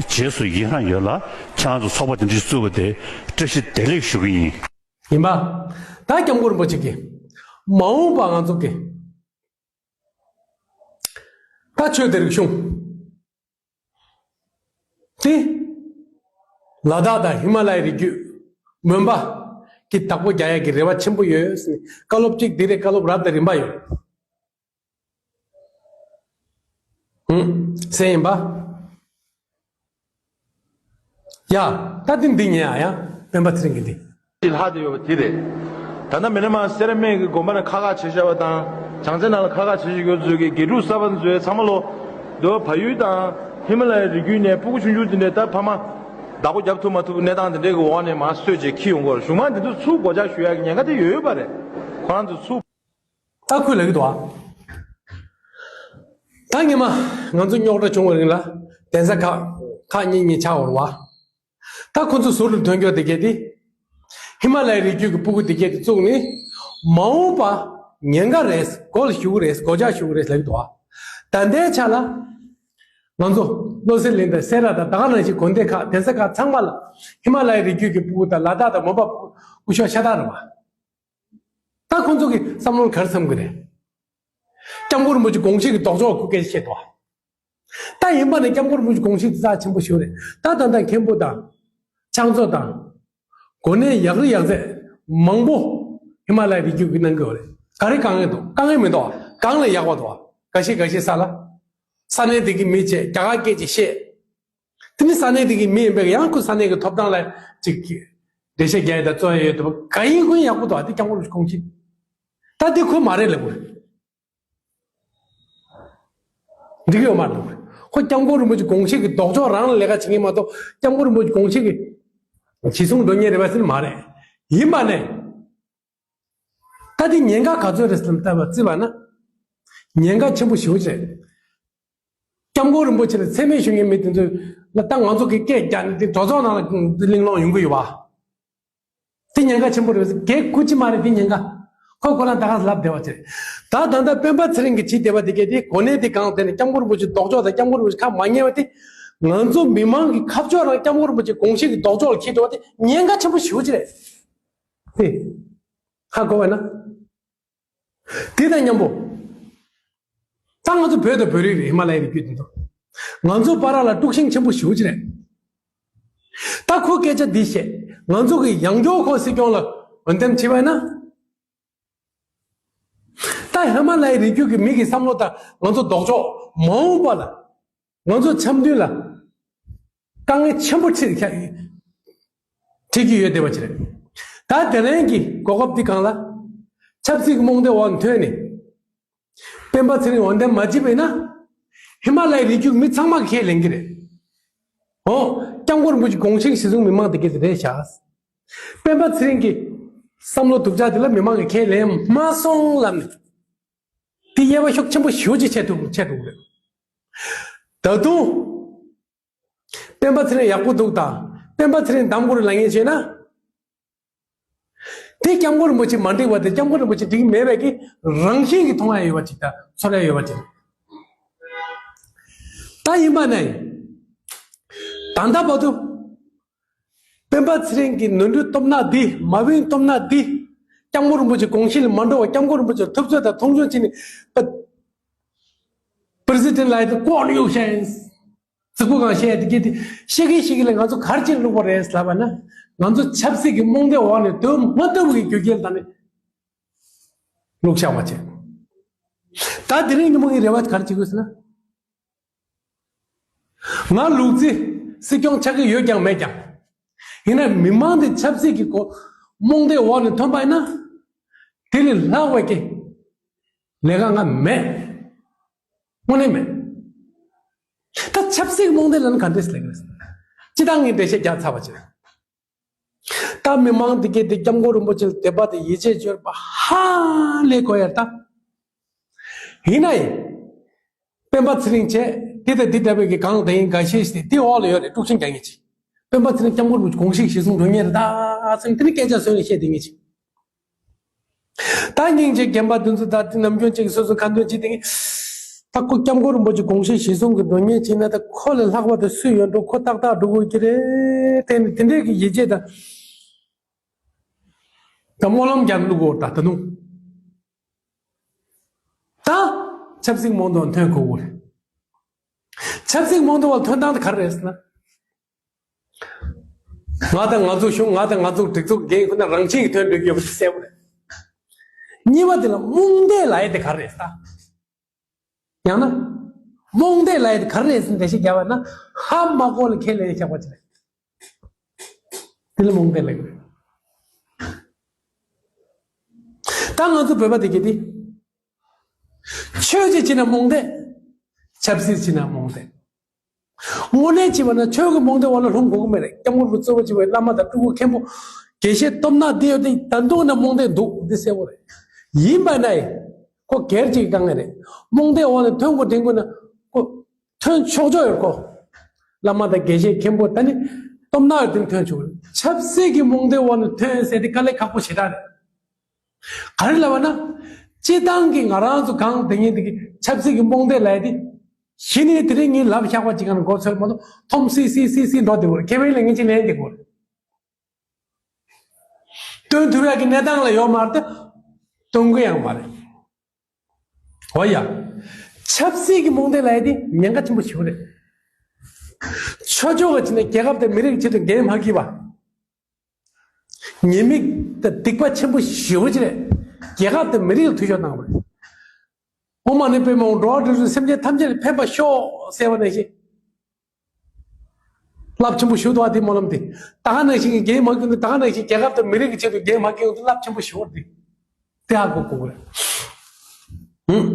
རྗེས་སུ་ཡི་རང་ཡོད་ལ་ཁྱེད་རང་ཚོ་ཚོགས་པ་དེ་འདྲ་བཙུགས་པ་དེ་བཀྲ་ཤིས་བདེ་ལེགས་ཞུ་གི་ཡིན། ཡིན་པ། ད་སྐྱབས་མགོན་རིན་པོ་ཆེ་གིས་མ་འོངས་པ་ང་ཚོ་གི་ད་ཆོས་དང་རིག་གཞུང་དེ་ལ་དྭགས་དང་ཧི་མ་ལ་ཡའི་རི་རྒྱུད་མོན་པ་གི་བདག་པོ་རྒྱག་ཡག་གི་རེ་བ་ཆེན་པོ་ཡོད་ཟེར་ནས་བཀའ་སློབ་གཅིག་འདི་རེད། བཀའ་སློབ་རབ་དང་རིམ་པ་ཡོད། ཧུམ། ཟེར་ཡིན་པ། ཡ། ད་དེ་འདི་ཉན་ཨ་ཡ། སྤེན་པ་ཚེ་རིང་གི་འདི། ལྷག་བསྡད་ཡོད་པ་དེ་རེད། ད་ལྟ་མི་རེ་མ་སེ་ར་སྨད་ཀྱི་དགོན་པ་ནང་ཁ་ཁ་བྱེད་བཞག་པ་དང་། བྱང་རྩེ་ནང་ལ་ཁ་ཁ་བྱེད་བཞག་ཡོད་ཚོད་ཀྱི་དགེ་ཕྲུག་གསར་པ་ཚོས་ཚང་མ་ལོ། འདི་བ་བལ་ཡུལ་དང་ཧི་མ་ལ་ཡའི་རི་རྒྱུད་ནས་སྤུ་གུ་ཆུང་ཆུང་དེ་འདྲས་ད་ཕ་མ་བདག་པོ་རྒྱབ་ཐུབ་མ་ཐུབ་གནས་སྟངས་དེ་འདྲས་ཀྱི་འོག་ནས་མར་གསོས་བྱས་འཁྱེར་ཡོང་གི་ཡོད་རེད། གཞུག་མ་འདི་ཚོ་ཚུར་སྒོ་ལྕགས་གཞུ་ཡག་གི་ཉེན་ཁ་དེ་ཡོད་ཡོད་པ་རེད། ཁོ་རང་ཚོ་ཚུར། ད་ཁོས་ལབ་ཀྱི་འདུག་ཨ། ད་ཉི་མ་ང་ཚོ་རྙོག་དྲ་བྱུང་བའི་རིང་ལ་གདན་ས་ཁག་ཁག་གཉིས་གཉིས་ཆགས་ཡོད་རེད་བ། ད་ཁོ་ཚོ་ཟུར་དུ་ཐོན་རྒྱུ་དེ་གས་དེ། ཧི་མ་ལ་ཡའི་རི་རྒྱུད་ཀྱི་སྤུ་གུ་དེ་གས་དེ་བཙུགས་ནས་མ་འོངས་པ་ཉེན་ཁ་རེད། སྒོ་ལ་ཞུགས་རེད། སྒོ་ལྕགས་ཞུགས་རེད་ལབ་ཀྱི་འདུག་ཨ། ད་ལྟའི་ཆ་ལ་ང་ཚོ་བློ་གསལ་གླིང་དང་སེ་ར་དང་ད་ག་ནང་བཞིན་དགོན་སྡེ་ཁག་གདན་ས་ཁག་ཚང་མ་ལ་ཧི་མ་ལ་ཡའི་རི་རྒྱུད་ཀྱི་སྤུ་གུ་དང་ལ་དྭགས་དང་མོན་པ་སྤུ་གུ་སྐུ་ཞབས་ཤ་སྟག་རེད་བ། ད་ཁོང་ཚོ་གི་བསམ་བློ་ག་རེ་འཚམ་གི་རེད། སྐྱབས་མགོན་རིན་པོ་ཆེ་དགོངས་གཞི་གི་ལྡོག་ཕྱོགས་ཁུ་སྐད་བཤད་དོ། ད་ཡིན་པ་ནི་སྐྱབས་མགོན་རིན་པོ་ཆེ་དགོངས་གཞི་དེ་རྩ་ཆེན་པོ་ཞིག་རེད། ད་ད་ལྟ་མཁན་པོ་དང་། ཕྱག་མཛོད་དང་། གོ་གནས་ཡག་རི་ཡག་ཚད་མང་པོ་ཧི་མ་ལ་ཡའི་རི་རྒྱུད་ཀྱི་གནང་གི་ཡོད་རེད། ག་རེ་དཀའ་ངལ་འདུག་དཀའ་ངལ་མི་འདུག་གང་ལ་ཡག་པ་འདུག་ག་ཤེད་ག་ཤེད་ས་ལ། ས་གནས་དེ་གི་མི་བྱས་རྒྱ་གར་སྐད་ཅིག་བཤད། དེ་ནི་ས་གནས་དེ་གི་མི་ཡིན་པས་ཡང་ཁོ་ས་གནས་ཀྱི་ཐོབ་ཐང་ལ་ཅིག་འགྲེལ་བཤད་རྒྱག་ཡ་དང་རྩོད་ཡ་ཡོད་དུས་ག་ཡིན་ཁོ་ཡིན་ཡག་པོ་འདུག་ཨ་དེ་སྐྱབས་མགོན་རིན་པོ་ཆེ་དགོངས་གཞི། ད་དེ་ཁོ་མ་རེད་ལབ་དགོས་རེད། འགྲིག་ཡོད་མ་རེད་ལབ་དགོས་རེད། ཁོ་སྐྱབས་མགོན་རིན་པོ་ཆེ་དགོངས་གཞི་གི་ལྡོག་ཕྱོགས་རང་ལ་ལས་ཀ་བྱེད་མཁན་མ་གཏོགས་སྐྱབས་མགོན་རིན་པོ་ཆེ་དགོངས་གཞི་གི་གཞི་བཟུང་འགྲོ་མཁན་རེད་པ་ཟེར་ན་མ་རེད། ཡིན་པ་ནས། ད་དེ་ཉེན་ཁ་ག་ཚོད་རེད་ཟེར་ལབ་བརྩིས་པ་ན། ཉེན་ཁ་ཆེན་པོ་ཞེ་པོ་ཅིག་རེད། སྐྱབས་མགོན་རིན་པོ་ཆེ་ལ་མཚན་སྨད་ཞུ་མཁན་མི་དེ་ཚོས་ལ་ད་ང་ཚོ་གི་སྐད་རྒྱག་ནས་དེ་གྲོས་ཚོགས་ནང་ལ་གླེང་སློང་ཡོང་གི་ཡོད་པ། དེ་ཉེན་ཁ་ཆེན་པོ་རེད་ཟེར་གལ་དགོས་ཀྱི་མ་རེད་དེ་ཉེན་ཁ། ཁོ་ཁོ་རང་ད་ག་ལབ་བསྡད་པ་ཅིག་རེད། ད་ད་ལྟ་སྤེན་པ་ཚེ་རིང་གི་བྱེད་བསྡད་པ་དེ་གལ་ཏེ་གོ་གནས་དེ་གང་དེ་ནས་སྐྱབས་མགོན་རིན་པོ་ཆེ་ལྡོག་ཕྱོགས་དང་སྐྱབས་མགོན་རིན་པོ་ཆེ་ཁ་མ་ཉན་པ་དེ། ང་ཚོ་མི་མང་གི་ཁ་ཕྱོགས་རང་སྐྱབས་མགོན་རིན་པོ་ཆེ་དགོངས་གཞི་གི་ལྡོག་ཕྱོགས་ལ་འཁྱེར་འགྲོ་བ་དེ་ཉེན་ཁ་ཆེན་པོ་ཞེ་པོ་ཅིག་རེད། དེ། ཧ་གོ་བས་ན། དེ་དང་མཉམ་པོ། ད་ང་ཚོ་བོད་དང་བོད་རིགས་རེད། ཧི་མ་ལ་ཡའི་རི་རྒྱུད་འདི་ཚོ། ང་ཚོ་བར་ལ་དཀྲུག་ཤིང་ཆེན་པོ་ཞེ་པོ་ཅིག་རེད། ད་ཁོ་སྐད་ཆ་འདི་བཤད། ང་ཚོ་གི་ཡང་སྐྱོར་ཁོ་སྲིད་སྐྱོང་ལ་འོས་འདེམས་བྱས་པ་ཡིན་ན། ད་ཧི་མ་ལ་ཡའི་རི་རྒྱུད་ཀྱི་མི་གི་བསམ་བློ་དང་ང་ཚོ་ལྡོག་ཕྱོགས་མ་འོངས་པ་ལ། ང་ཚོ་འཆམ་མཐུན་ལ་དཀའ་ངལ་ཆེན་པོ་འཕྲད་འཕྲད་ཀྱི་ཡོད་བསྡད་པ་ཅིག་རེད། ད་དེ་རིང་གི་གོ་སྐབས་འདི་སྒང་ལ་ཆབ་སྲིད་ཀྱི་རྨོངས་དད་འོག་ནས་ཐོན་ནས་སྤེན་པ་ཚེ་རིང་འོས་འདེམས་མ་བྱས་པ་ཡིན་ན་ཧི་མ་ལ་ཡའི་རི་རྒྱུད་མི་ཚང་མ་གིས་ཁས་ལེན་གྱི་རེད། འོ། སྐྱབས་མགོན་རིན་པོ་ཆེ་དགོངས་གཞི་གཞི་བཟུང་མི་མང་དེ་གས་དེ་རེད་ཤག་སྤེན་པ་ཚེ་རིང་གི་བསམ་བློ་སྡུག་ཅག་དེ་ལ་མི་མང་གིས་ཁས་ལེན་མ་སོང་ལབ་ནས། དེ་དབྱེ་བ་ཤུགས་ཆེན་པོ་ཞེ་པོ་ཅིག་ཕྱེ་ཐུབ་ཕྱེ་ཐུབ་རེད། ད་དུང་། སྤེན་པ་ཚེ་རིང་ཡག་པོ་འདུག་དང་སྤེན་པ་ཚེ་རིང་གདམ་དགོས་རེད་ལབ་མཁན་བྱས་ན། དེ་སྐྱབས་མགོན་རིན་པོ་ཆེ་མ་འགྲིག་པ་དེ་སྐྱབས་མགོན་རིན་པོ་ཆེ་འགྲིག་མེད་པའི་གི་རང་བཞིན་གྱི་མཐོང་ཡ་ཡོད་པ་ཅིག་དང་ཚོར་ཡ་ཡོད་པ་ཅིག་ད་ཡིན་པ་ནས། ད་ལྟ་བར་དུ། སྤེན་པ་ཚེ་རིང་གི་ནོར་འཁྲུལ་སྟོབས་ན་འདི་མ་བིན་སྟོབས་ན་འདི། སྐྱབས་མགོན་རིན་པོ་ཆེ་དགོངས་གཞི་ལ་མ་འགྲོ་བ་སྐྱབས་མགོན་རིན་པོ་ཆེ་ཐུབ་ཚོད་དང་མཐོང་ཆུང་བྱས་ནས། པ། པི་རེ་སི་ཌེན་ལ་ཡི་དེ་ལྐོག་ནས་གཡུག་བཤད་ཡིན། རྫིག་པོ་གང་བཤད་ཡ་དེ་གི་དེ་ཤེས་ཀི་ཤེས་ཀི་ལ་ང་ཚོ་ག་རེ་བྱས་བླུགས་པ་རེད་ལབ་པ་ན། ང་ཚོ་ཆབ་སྲིད་ཀྱི་རྨོངས་དད་འོག་ནས་སྡོད་མ་ཐུབ་པའི་རྒྱུ་རྐྱེན་དང་ནི། བླུགས་བཞག་པ་བྱས། ད་དེ་རིང་ཉིན་མོ་ངའི་རེ་བ་ག་རེ་བྱེད་དགོས་ཟེར་ན། ང་ལུག་རྫི་སྲིད་སྐྱོང་ཆགས་ཀྱི་ཡོད་ཀྱང་མེད་ཀྱང་། ཡིན་ན་མི་མང་དེ་ཆབ་སྲིད་ཀྱི་སྒོ་རྨོངས་དད་འོག་ནས་ཐོན་པ་ཡིན་ན། དེ་ལས་ལྷག་པའི་གི་ལས་ཀ་ང་མེད། དངོས་གནས་མེད། ད་ཆབ་སྲིད་རྨོངས་དད་ལ་ནི་ག་འདྲས་ལས་ཀ་རེད། སྤྱི་བཏང་གི་འགྲེལ་བཤད་རྒྱག་ཚར་བ་ཅིག་རེད། ད་མི་མང་དེ་གས་དེ་སྐྱབས་མགོན་རིན་པོ་ཆེ་ལ་དད་པ་དང་ཡིད་ཆེས་བཅོལ་བ་ཧ་ལས་གོ་ཡ་ད། ཡིན་ན་ཡང་། སྤེན་པ་ཚེ་རིང་བྱས་དེ་དང་དེ་འདྲ་བའི་གི་གང་དེ་ཡིན་འགའ་ཤས་ཤིག་དེ་འོག་ལ་ཡོད་རེད། དཀྲུག་ཤིང་རྒྱག་མཁན་ཅིག་སྤེན་པ་ཚེ་རིང་སྐྱབས་མགོན་རིན་པོ་ཆེ་དགོངས་གཞི་གཞིར་བཟུང་འགྲོ་མཁན་རེད་ད་ཟེར་ནས་དེ་ནི་སྐད་ཆ་བཟོས་ནས་བཤད་དེ་ངེས་ཅིག་ད་སྙིང་རྗེ་རྒན་པ་དེ་ཚོ་ད་དེ་ནམ་རྒྱུན་ཅིག་སོ་སོ་ཁ་འདོན་བྱེད་དེ་ངེས། ད་ཁོ་སྐྱབས་མགོན་རིན་པོ་ཆེ་དགོངས་གཞི་གཞིར་བཟུང་གི་འགྲོ་མཁན་བྱས་ན་ད་ཁོ་ལས་ལྷག་པ་དེ་སུ་ཡོད་འགྲོ། ཁོ་ཏག་ཏག་འགྲོ་དགོས་ཀྱི་རེད་དེ་ནི་དེ་འདྲས་ཀྱི་ཡིད་ཆེས་དང་། ད་སྨོན་ལམ་རྒྱག་བླུག་གོ་ད་ད་དུང་། ད་ཆབ་སྲིད་རྨོངས་དད་འོག་ཐོན་དགོས་ཀྱི་རེད། ཆབ་སྲིད་རྨོངས་དད་འོག་ཐོན་སྟངས་དེ་ག་རེ་རེད་ཟེར་ན། ང་དང་ང་ཚོ་གཞུང་ང་དང་ང་ཚོ་སྒྲིག་འཛུགས་འགན་ཁོ་ན་རང་བཞིན་གྱིས་ཐོན་འགྲོ་གི་ཡོད་པ་ཞིག་གསལ་པོ་རེད། གཉིས་པ་དེ་ལ་རྨོངས་དད་ལབ་ཡས་དེ་ག་རེ་རེད་ཟེར་ད། ཡང་ན། རྨོངས་དད་ལབ་ཡས་དེ་ག་རེ་རེད་ཟེར་འགྲེལ་བཤད་རྒྱག་པ་ན་ཧ་མ་གོ་ལ་ཁས་ལེན་བཞག་པ་ཅིག་རེད། དེ་ལ་རྨོངས་དད་ལབ་ཡོད། ད་ང་ཚོ་བོད་པ་དེ་གྱད་དེ། ཆོས་ཅིག་བྱེད་ན་རྨོངས་དད། ཆབ་སྲིད་བྱེད་ན་རྨོངས་དད། དངོས་གནས་བྱས་པ་ན་ཆོས་ཀྱི་རྨོངས་དད་འོག་ལ་ལྷུང་དགོས་ཀྱི་མེད་རེད། སྐྱབས་མགོན་རིན་པོ་ཆེ་གཙོ་བོ་བྱས་པའི་བླ་མ་དང་སྤྲུལ་སྐུ་མཁན་པོ་དགེ་བཤེས་སྟོབས་ན་འདི་ཡོད་དེ་ད་དུང་ན་རྨོངས་དད་འདུག་འདི་གསལ་པོ་རེད། ཡིན་པ་ན་ཡང་ཁོ་སྒེར་གཅིག་གི་དཀའ་ངལ་རེད། རྨོངས་དད་འོག་ནས་ཐོན་དགོས་དྲན་དགོས་ན་ཁོ་ཐོན་ཆོག་ཆོག་ཡོད་ཁོ། བླ་མ་དང་དགེ་བཤེས་མཁན་པོ་ད་ནི་སྟོབས་ན་ཡོད་དེ་ཐོན་ཆོག་རེད། ཆབ་སྲིད་ཀྱི་རྨོངས་དད་འོག་ནས་ཐོན་ཟེར་དེ་དཀའ་ལས་ཁག་པོ་ཞེ་དྲག་རེད། ག་རེ་ལབ་པ་ན། སྤྱི་བཏང་གི་ང་རང་ཚོ་གང་དེ་ཉིད་དེ་གི་ཆབ་སྲིད་ཀྱི་རྨོངས་དད་ལབ་ཡས་དེ། གཞི་ནས་དེ་རིང་ངས་ལབ་བཞག་པ་ཅིག་གང་མགོ་ཚོས་མ་གཏོགས་ཐོམ་སི་སི་སི་སི་འགྲོ་བསྡད་ཡོད་རེད། ཁེ་ཕན་ལ་ངེས་ཅིག་ལེན་བསྡད་ཡོད་རེད། སྟོན་ཐུབ་ཡག་གི་གནས་སྟངས་ལ་ཡོད་མ་རེད་དེ། སྟོན་གི་ཡང་མ་རེད། འོ་ཡ། ཆབ་སྲིད་ཀྱི་རྨོངས་དད་ལབ་ཡས་དེ་ཉེན་ཁ་ཆེན་པོ་ཞིག་རེད། ཆོས་ཕྱོགས་ཀྱི་ཆ་ནས་རྒྱལ་ཁབ་དང་མི་རིགས་ཀྱི་ཆེད་དུ་འགན་མ་འཁྱེར་བ། ཉེས་དམིགས་དང་སྡིག་པ་ཆེན་པོ་ཞེ་པོ་ཅིག་རེད། རྒྱལ་ཁབ་དང་མི་རིགས་ལ་འཐུས་ཤོར་བཏང་བ་རེད། ཨོཾ་མ་ཎི་པདྨེ་ཧཱུྃ། འགྲོ་བ་རིགས་དྲུག་སེམས་ཅན་ཐམས་ཅད་ལ་ཕན་པར་ཤོག་ཟེར་བ་ནང་བཞིན། རླབས་ཆེན་པོ་ཞེ་པོ་འདུག་པ་དེ་སྨོན་ལམ་དེ། ད་ག་ནང་བཞིན་གྱི་འགན་མ་འཁྱེར་ན་ད་ག་ནང་བཞིན་རྒྱལ་ཁབ་དང་མི་རིགས་ཀྱི་ཆེད་དུ་འགན་མ་འཁྱེར་ཡོང་དུས་རླབས་ཆེན་པོ་ཞེ་པོ་རེད། དེ་ཧ་གོ་དགོས་ཀྱི་རེད། ཧུམ།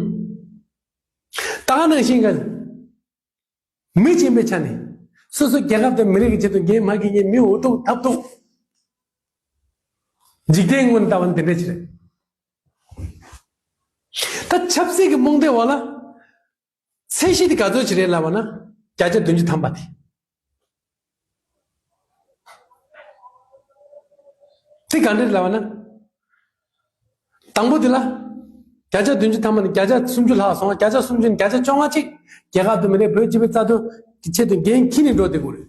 ད་ག་ནང་བཞིན་གྱི། མི་ཅན་པའི་ཆ་ནས། སོ་སོ་རྒྱལ་ཁབ་དང་མི་རིགས་ཀྱི་ཆེད་དུ་འགན་མ་འཁྱེར་མཁན་མི་འུ་ཐུག་ཐབ་ཐུག་འཇིག་རྟེན་ངོས་ནས་ལྟ་བ་ནི་དེ་འདྲ་ཅིག་རེད། ད་ཆབ་སྲིད་ཀྱི་རྨོངས་དད་འོག་ལ། ཚད་གཞི་དེ་ག་ཚོད་ཅིག་རེད་ལབ་པ་ན། བརྒྱ་ཆ་བདུན་ཅུ་ཐམ་པ་དེ། དེ་ག་འདྲ་རེད་ལབ་པ་ན། དང་པོ་དེ་ལ། བརྒྱ་ཆ་བདུན་ཅུ་ཐམ་པ་ནས་བརྒྱ་ཆ་སུམ་ཅུ་ལྷག་སོང་། བརྒྱ་ཆ་སུམ་ཅུ་ནས་བརྒྱ་ཆ་བཅོ་ལྔ་ཅིག་རྒྱལ་ཁབ་དང་མི་རིགས་བོད་སྤྱི་པའི་རྩ་དོན་གྱི་ཆེད་དུ་འགན་འཁྱེར་ནས་འགྲོ་བསྡད་ཀྱི་ཡོད་རེད།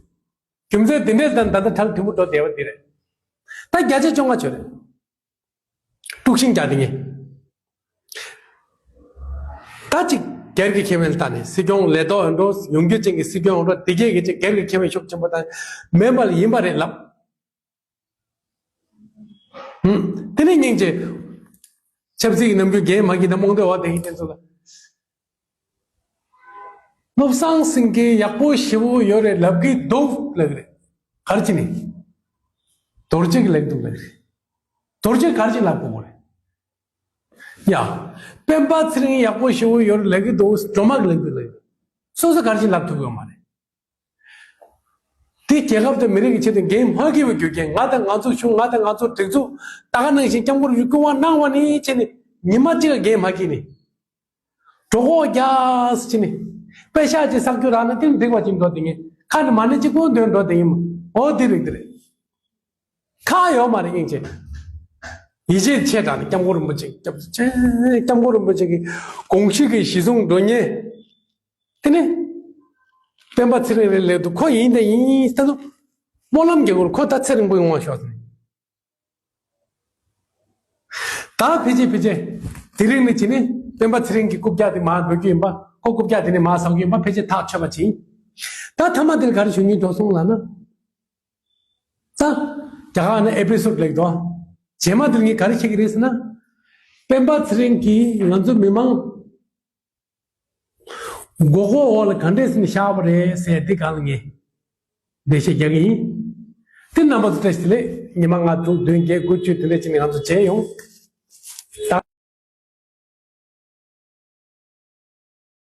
རྒྱུ་མཚན་དེ་འདྲས་ད་ལྟ་ཁྲལ་དུམ་བུ་འགྲོ་བསྡད་པ་དེ་རེད། ད་བརྒྱ་ཆ་བཅོ་ལྔ་ཅིག་ཡོད་རེད། དཀྲུག་ཤིང་རྒྱག་བསྡད་མཁན། ད་ཅིག་སྒེར་གྱི་ཁེ་ཕན་ལ་ལྟ་ནས་སྲིད་སྐྱོང་ལས་ཐོག་འགྲོ། ཡོང་རྒྱུ་ཅན་གྱི་སྲིད་སྐྱོང་འགྲོ། དེ་གས་ཀྱི་ཅིག་སྒེར་གྱི་ཁེ་ཕན་ཤུགས་ཆེན་པོ་དང་མེད་པ་ལ་ཡིན་པ་རེད་ལབ། ཧུམ། དེ་ནས་སྙིང་རྗེ། ཆབ་སྲིད་ཀྱི་རྣམ་འགྱུར་འགན་མ་འཁྱེར་ན་རྨོངས་དད་འོག་བསྡད་མཁན་དེ་ཚོ་ལ། བློ་བཟང་སེང་གེ་ཡག་པོ་ཞེ་པོ་ཡོད་རེད་ལབ་ཀྱི་འདུག་ལབ་ཀྱི་རེད། ག་རེ་བྱས་ནས། རྡོ་རྗེ་གིས་ལབ་ཀྱི་འདུག་ལབ་ཀྱི་རེད། རྡོ་རྗེ་ག་རེ་བྱས་ལབ་དགོས་རེད། ཡ། སྤེན་པ་ཚེ་རིང་ཡག་པོ་ཞེ་པོ་ཡོད་རེད་ལབ་ཀྱི་འདུག་སྒྲོལ་མ་གིས་ལབ་ཀྱི་འདུག་ལབ་ཀྱི་རེད། སོ་སོ་ག་རེ་བྱས་ལབ་ཐུབ་ཀྱི་ཡོད་མ་རེད། དེ་རྒྱལ་ཁབ་དང་མི་རིགས་ཀྱི་ཆེད་དུ་འགན་མ་འཁྱེར་བའི་རྒྱུ་རྐྱེན། ང་དང་ང་ཚོ་གཞུང་། ང་དང་ང་ཚོ་སྒྲིག་འཛུགས། ད་ག་ནང་བཞིན་སྐྱབས་མགོན་རིན་པོ་ཆེས་སྐུ་དབང་གནང་བ་ནས་བྱས་ནས་ཉི་མ་གཅིག་ལ་འགན་མ་འཁྱེར་ནས། གྲོད་ཁོག་རྒྱགས་བྱས་ནས། པད་ཤག་ཅིག་བསགས་རྒྱུ་རག་ན་དེ་ནི་འགྲིག་པ་ཅིག་འགྲོ་བསྡད་མཁན། ཁ་ནས་མ་ཎི་གཅིག་པོ་འདོན་འགྲོ་བསྡད་མཁན། འོ་དེ་རེད་དེ་རེད། ཁག་ཡོད་མ་རེད་སྙིང་རྗེ། ཡིད་ཆེས་ཆེ་དྲགས་ནས་སྐྱབས་མགོན་རིན་པོ་ཆེ། སྐྱབས་ཆེ། སྐྱབས་མགོན་རིན་པོ་ཆེ་གི་དགོངས་གཞི་གི་གཞི་བཟུང་འགྲོ་མཁན། དེ་ནི། སྤེན་པ་ཚེ་རིང་རེད་ལབ་འདུག་ཁོ་ཡིན་དང་ཡིན་ད་དུང་སྨོན་ལམ་རྒྱག་དགོས་རེད། ཁོ་ད་ཚེ་རིང་པོ་ཡོང་བ་ཤོག་ཟེར། ད་ཕལ་ཆེར་ཕལ་ཆེར་དེ་རིང་ནས་བྱས་ནས་སྤེན་པ་ཚེ་རིང་གི་རྐུབ་བཀྱག་དེ་མར་འགྲོ་རྒྱུ་ཡིན་པ། ཁོ་རྐུབ་བཀྱག་དེ་ནས་མར་ཟག་རྒྱུ་ཡིན་པ་ཕལ་ཆེར་ཐག་ཆོད་པ་ཅིག་ཡིན། ད་མཐའ་མ་དེར་ག་རེ་ཞུ་སྙིང་འདོད་སོང་ལབ་ན། ད་རྒྱ་གར་ནས་ཨེ་པི་སོ་ཌི་ལེགས་འདུག་རྗེས་མ་དེར་ངས་ག་རེ་བཤད་ཀྱི་རེད་ཟེར་ན། སྤེན་པ་ཚེ་རིང་གིས་ང་ཚོ་མི་མང་། མགོ་སྐོར་འོག་ལ་ག་འདྲས་ཟེར་ནས་བཞག་པ་རེད་ཟེར་འདི་གང་ལ་ངས་འགྲེལ་བཤད་རྒྱག་གི་ཡིན། དེ་རྣམ་པ་ཚོ་བཀྲ་ཤིས་བདེ་ལེགས། ཉི་མ་ལྔ་དྲུག་བདུན་བརྒྱད་དགུ་བཅུ་དེ་འདྲས་བྱས་ནས་ང་ཚོ་མཇལ་ཡོང་།